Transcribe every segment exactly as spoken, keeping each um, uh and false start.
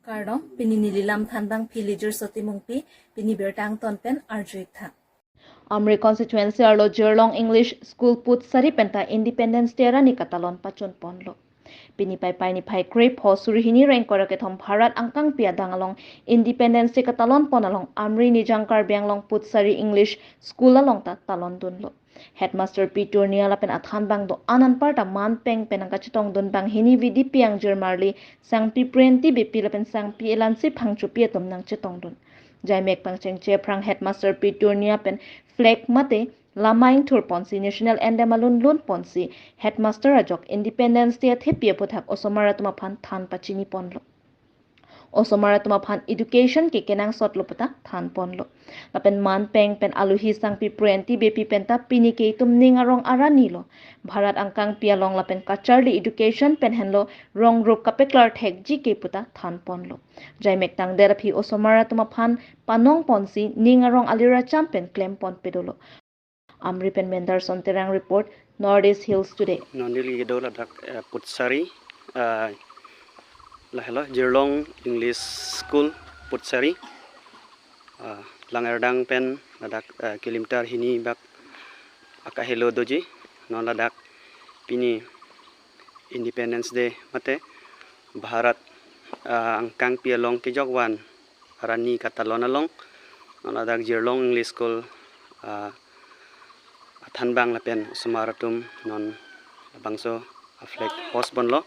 Kardom, pini neli lam thanbang phi Lijir Soti Mungpi, pini birta angton pen arju-ik tha. Amri constituency arlo Jirlong English School Putsari penta Independence Day arani katalon pachun ponlo. Pini Paipai niphai krepho suri hini ra ingkoi ra kethom Bharat angkangpi adang along Independence Day katalon pon along Amri Nijang Karbi Anglong Putsari English School along ta talon dunlo. Headmaster P Turnia lapen athanbang do-an anparta manpeng pen nangkachetongdun banghini V D P angjir marli Sangpi Priyanti Beypi lapen Sangpi Elansi Phangchopi atum nangchetongdun. Jaimek pangchengche aphrang Headmaster P Turnia pen flag mate lama ingthur ponsi national anthem alun lun ponsi Headmaster ajok Independence Day athepi aphuthak osomar atum aphan than pachini ponlo. Osomar atum aphan education ke kenangsot lo puta than ponlo. Lapen manpeng pen alohi Sangpi Priyanti Beypi penta pini ke itum ning arong arani lo. Bharat angkangpi along lapen kacharli education pen henlo rong rup kapeklar thekji ke puta than ponlo. Jaimek tangdet aphi osomar atum aphan panong ponsi ning arong alir acham pen klem ponpe dolo. Amri pen Mendarson Terang report, North East Hills Today. Non neli kedo ladak eh, Putsari, eh, lahelo Jirlong English School Putsari, eh, Langerdang pen ladak eh, kilometer hini bak akahelo doji, non ladak pini Independence Day mate Bharat eh, angkangpi along kejokvan arani katalon along non ladak Jirlong English School ah, athanbang lapen osomar atum non labangso a flag host ponlo.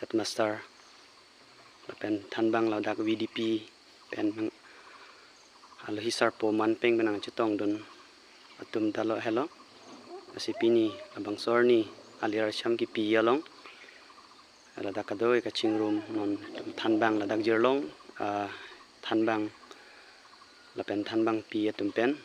Headmaster lapen thanbang ladak V D P pen mang- alohi sarpo manpeng pen nangchetongdun atum ta lo helo. Lasi pini labangso arni alir acham kipi along ladak kadoi kachingrum non thanbang ladak Jirlong ah, thanbang lapen thanbangpi atum pen